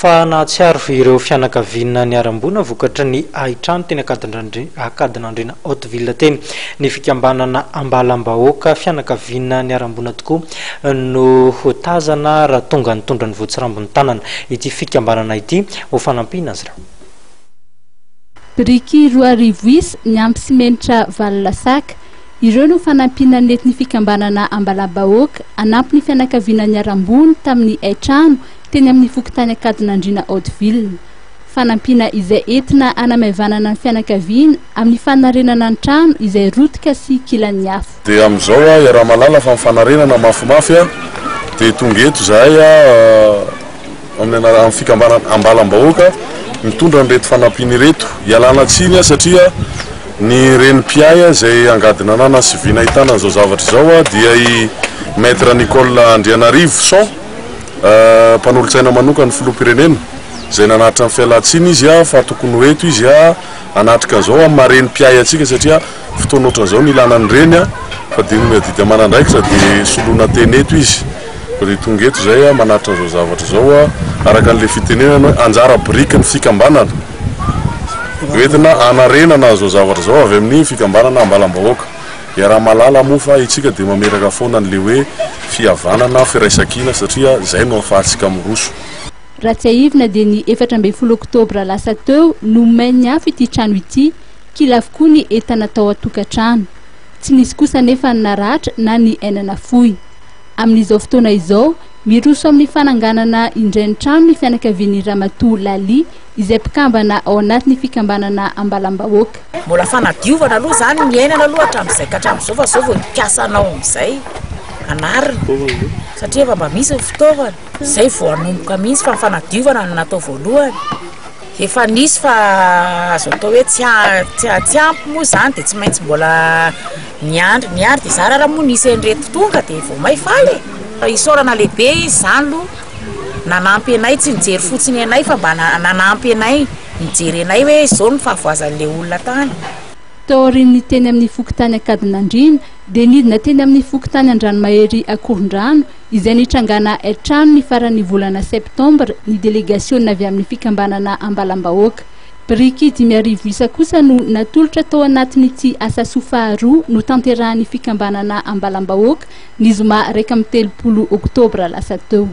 Fa nahatsiaro ireo fianakaviana niharam-boina vokatry ny hain-trano teny Ankadinandriana Haute Ville teny. Ny fikambanana Ambalambahoaka, fianakaviana niharam-boina tokoa no tazana raha tonga nitondra ny voatsirambin'ny tanana ity fikambanana ity ho fanampiana azy ireo. Biriky 2000 isa niampy simenitra valo lasaka. Ireo no fanampiana nentin'ny fikambanana Ambalambahoaka hanampy ny fianakaviana niharam-boina tamin'ny hain-trano teny amin'ny fokontany Ankadinandriana Haute Ville. Fanampiana izay entina hanamaivanana ny fianakaviana amin'ny fanarenana ny trano izay rotika sy kilan'ny afo. Dia amin'izao iaraha-mahalala fa ny fanarenana mafimafy dia tonga eto izahay amin'ny anaran'ny fikambanana Ambalambahoaka mitondra an'ireto fanampiana ireto. Ialana tsiny satria ny reny mpiahy izay angady nananany sy vy nahitana an'izao zavatra izao dia i Maître Nicole Andrianarivoson. Mpanolotsaina manokan'ny filoham-pirenena izay nanatitra ny fialantsiny izy fa tokony ho eto izy hanatrika an'izao amin'ny maha reny mpiahy antsika satria fotoana ohatran'izao no ilana ny reny fa dia noho ny adidy aman'andraikitra dia soloina teny eto izy fa dia tonga eto izay manatitra an'izao zavatra izao araka an'ilay fitenenana hoe anjara birikin'ny fikambanana hoentina hanarenana an'izao zavatra izao avy amin'ny fikambanana Ambalambahoaka. Iaraha-mahalala moa fa itsika dia mametraka foana an'ilay hoe fihavanana, firaisankina satria izay no ahafahantsika miroso. Raha tsiahivina dia ny 14 oktobra lasa teo no main'ny afo ity trano ity, kila avokoa ny entana tao an-tokantrano. Tsy nisy kosa anefa ny naratra na ny aina nafoy. Amin'izao fotoana izao, miroso amin'ny fananganana indray ny trano ny fianakavian'i Ramatoa Lalie izay mpikambana ao anatin'ny fikambanana Ambalambahoaka. Mbola fanadiovana aloha izany ny iainana aloha hatramin'izay ka hatramin'izao fa izao vao hikasa anao amin'izay anarina satria efa mba misy ny fitaovana, izay vao hanomboka mihitsy fa ny fanadiovana no natao voalohany, efa nisy fa azo atao hoe tsy tsy ampy moa izany dia tsy maintsy mbola niandry niandry dia zara raha moa nisy an'ireto tonga dia vao may faly e! Fa isaorana lehibe izy izany aloha nanampy anay tsy nijery fotsiny anay fa mba nanampy anay. Nijery anay hoe izao no fahavoazan'ilay olona tany. Taorian'ny teny amin'ny fokontany Ankadinandriana dia nidina teny amin'ny fokontany Andranomahery Akorondrano izay nitrangana hain-trano ny faran'ny volana septambra ny delegasiona avy amin'ny fikambanana Ambalambahoaka. Biriky 5000 isa kosa no natolotra tao anatin'ity asa soa faharoa notanterahan'ny fikambanana Ambalambahoaka ny zoma 31 oktobra lasa teo.